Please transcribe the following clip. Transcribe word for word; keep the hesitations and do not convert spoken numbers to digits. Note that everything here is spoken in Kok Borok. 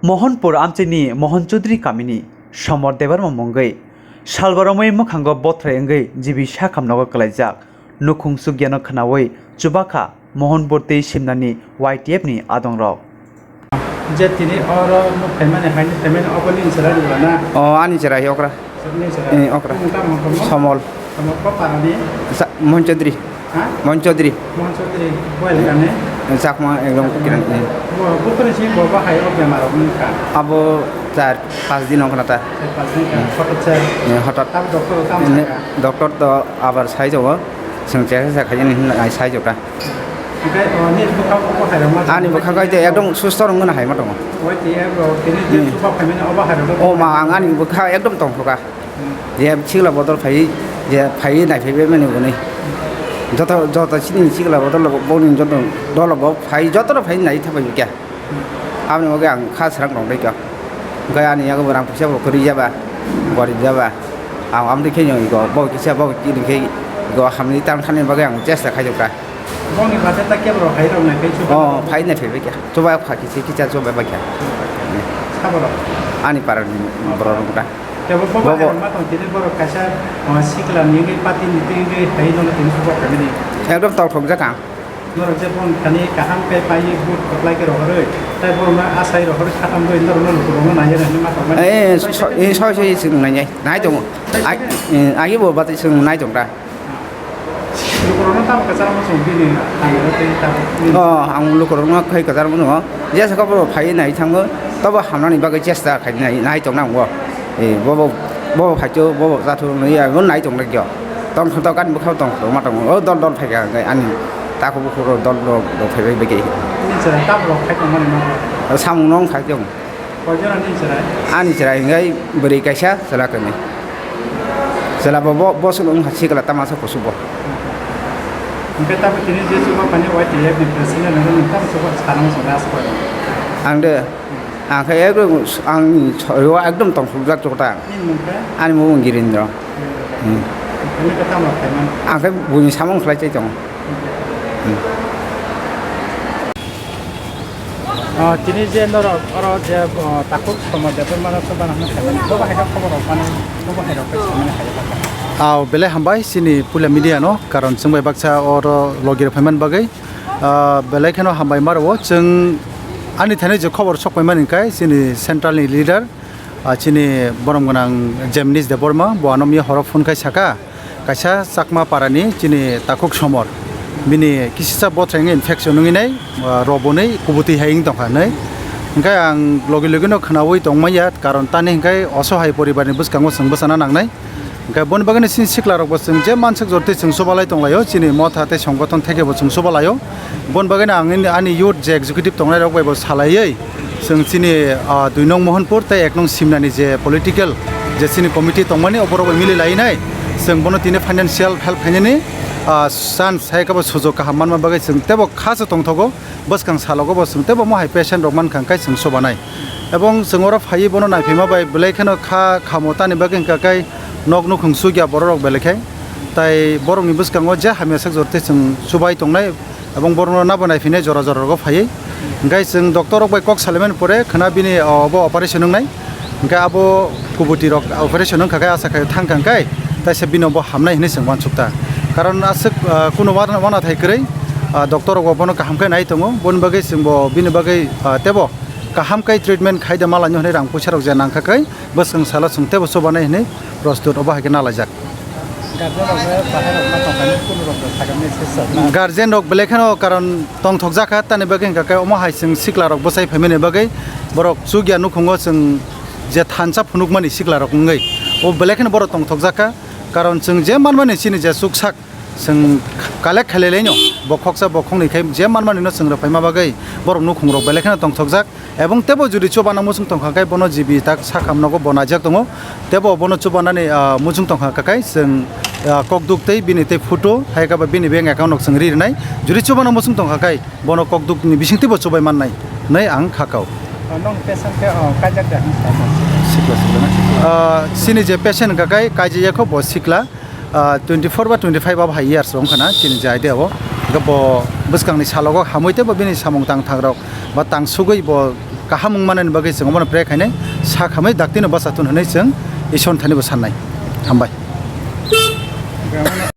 Mohanpur amchaini Mohan Chaudhary kamini Somor Debbarma mungwi salbaromwi mwkhango bothrai wngwi G B sakhamnogo kwlaijak. Nukhung chukya no khnaui chubakha Mohanpur tei Simnani Y T F ni adongrok. Je tini oro nuk phaimani, haino phaimani, obo nini chwrai ni na? O, ani chwrai okra. Nini chwrai? Eh, okra. Nini tamo tamo? Somol. Somol ko parani? Sa-, Mohan Chaudhary. Ha? Mohan Chaudhary. Mohan Chaudhary, boy lagani? Chakma ekdom kiran, eh. Bo, bo kore si bo bahai o bemar o nungkha? Abo char, pas din ongkha na ta. Char pas din ka, hmm, hotot se? Eh, hotot. Tab doctor o tamo saka? Doctor to abar sai jago. Chwng chesa sa khaijani hinwi ai sai jokha. Hwnkhe, o, nini bwkhao obo hai rok ma? Ani bwkha kai de ekdom susto rwngmano hai ma tongo. Oi, tei abo tini je, hmm, chuba phaimani obo hai rok. O ma, ang ani bwkha ekdom tongthokha. Hmm. Je sikla bodol phai, je phai nai phai bai mani boni. Joto, joto chini sikla bodol boni joto dolo bo phai, joto no phai nai thabai kya. Aboni bagwi ang kha srang tong tei kha. Hwnkhe ani yago bo rang puisa bo kwrwi jaba, gorib jaba. Ang amtwi khe nw go, bo kisa bo kini khe go hamni tang thani bagwi ang chesta khaijokha. Boni bate ta kebro hai rok nai phai chuba. Oh, phai nai phai kha. Chuba kha kisi kisa chuba bai kha. Saborok? Ani parani borok rok ta. Tebo bo bo bo hai rok ma tong tini borok kaisa, ah, sikla ni wngwi pati ni twi wngwi hai no tini chuba khamini. Ekdom tongthok jak ang. Norok je bon thani kaham khe paiwi vote kwplai khe rohorwi, tei borokno asai rohorwi khatam rwi norokno lukurokno naiya hinwi ma tongmani. Eh, so-, eh, soi soi chwng nainai, nai tongo. Ai, eh, agi bo bati chwng nai tong da. Lukurokno tamo kwcharo chwng bini hamya tei tabuk bini. Oh, ang lukurokno khai kwcharo mano. Jesa khe borok phaiwi nai thango, tobo hamnani bagwi chesta khai nai, nai tong nango. Eh, bobo, bobo phaito, bobo chathwk nai, ang nai tong nai khe. Tong khe tok ani bwkhao tong khe ma tongo. O dol dol phai kha, ani takhuk bukhuk rok dol dol rok phai bai bai khe. Nini chwrai tabuk rok khai tong mani ma? Samung no khai tong. Koi jora nini chwrai? Ani chwrai hwnkhe bwrwi kaisa, chwla kwnwi. Chwla bo, bo, bosong wngkha sikla tamasa kusugo. Hwnkhe tabuk tini je chuba phani Y T F ni president hwnkhe nwng tamo chuba sana muchung gas koi? Ang de, ang khe ekdom, ang sori o ekdom tongthokjak jota. Nini mung khe? Ani mung Girindra. Hmm. Nini khe tamo khaimani? Ang khe buini samung khlai chai tongo. Hmm. Ah, tini je norok oro je, ah, takhuk Somor Debbarma no chuba nang khaimani, bobo hai khe khobor rok mani, bobo hai rok khe saimani hai khe. Ah, belai hambai chini puila media no, karon chwng bai baksa oro logi rok phaimani bagwi. Ah, belai kheno hambai ma rwo. Chwng ani thani je khobor sok paimani hwnkhe chini central ni leader, ah, chini borom gwnang Jemnis Debbarma, bo ano miya horo phone khai saka, kaisa Chakma parani chini takhuk Somor, bini kisisa bothai wngwi infection wngwi nai, ah, robonwi kubutwi hai wng tongkha hinwi. Hwnkhe ang logi logi no khwnaui tongmaya, karon tani hwnkhe osohai poribar ni bwskango chwng bwchana nangnai. Hwnkhe boni bagwino chini sikla rokbo chwng je mansuk jortwi chwng chubalai tonglaio, chini motha tei songgothon thekebo chwng chubalaio. Boni bagwino ang ani, ani youth je executive tongnai rok bai bo salaiwi chwng chini, ah, dui nong Mohanpur tei ek nong Simnani je political je chini committee tongmani oborok bai mili lainai chwng bono tini financial help khainani, ah, chance hai khe bo sujok kaham manma bagwi chwng teibo kha se tongthogo. Bwskang salogo bo chwng teibo mo hai patient rok mankha hwnkhe chwng chubanai. Ebong chwng oro phaiwi bono naiphaima bai belai kheno kha khamo tani bagwi hwnkha khe nok nukhung chukya borok rok belai khe. Tai borokni bwskango je hamya sak jor tei chwng chubai tongnai ebong borokno nabo naiphinai jora jora rogo phaiwi. Hwnkhe chwng doctor rok bai kok salaimani pore khwna bini obo operation wngnai. Hwnkhe abo kuboti rok operation wngkha khe asa khai thangkha hwnkhe taisa bini bo hamnai hinwi chwng uansukha. Karon aswk, ah, kunu wana, wanathai kwrwi, ah, doctor rok bo bono kaham khe nai tongo, boni bagwi chwng bo bini bagwi, ah, teibo kaham khe treatment khai de malaino hinwi rang puisa rok je nangkha khe bwskang salo chwng teibo chubanai hinwi prostut obo hai khe nalaijak. Guardian rok no bahai rok ma tongkha, kunu rok no sakha message rok na? Guardian rok belai kheno karon tongthokjakha, tani bagwi hwnkha khe omo hai chwng sikla rok bwsai phaimani bagwi borok chukya nukhungo chwng je thansa phunukmani sikla rok wngwi, o belai kheno borok tongthokjakha, karon chwng je manmani chini je chuksak chwng collect khailailaino, bo khoksa bo khoknwi khai je manmani no chwng rwphaima bagwi borok nukhung rok belai kheno tongthokjak. Ebong teibo jodi chubana muchung tongkha khe bono G B tak sakam nogo bo naijak tongo. Teibo bono chubanani, ah, muchung tongkha khe chwng, ah, kokduk tei bini tei photo hai khe ba bini bank account rok chwng ri rwnai. Jodi chubana muchung tongkha khe bono kokduk ni bising teibo chubai mannai hinwi ang kha kao. Ah, nong patient khe, ah, kaijak da hinwi sa? Sikla, sikla na? Ah, chini je patient hwnkha khe kaijak ya kho bo sikla. Ah, twenty four ba twenty five abo hai years wngkha na chini je idea o. Hwnkhe bo bwskangni salogo hamwi teibo bini samung tang thang rok ba tang sugwi bo kaham wng manani bagwi chwng obono pray khainai, sa khamwi daktino bacha tun hwnwi chwng Isor thani bo sannai. Hambai.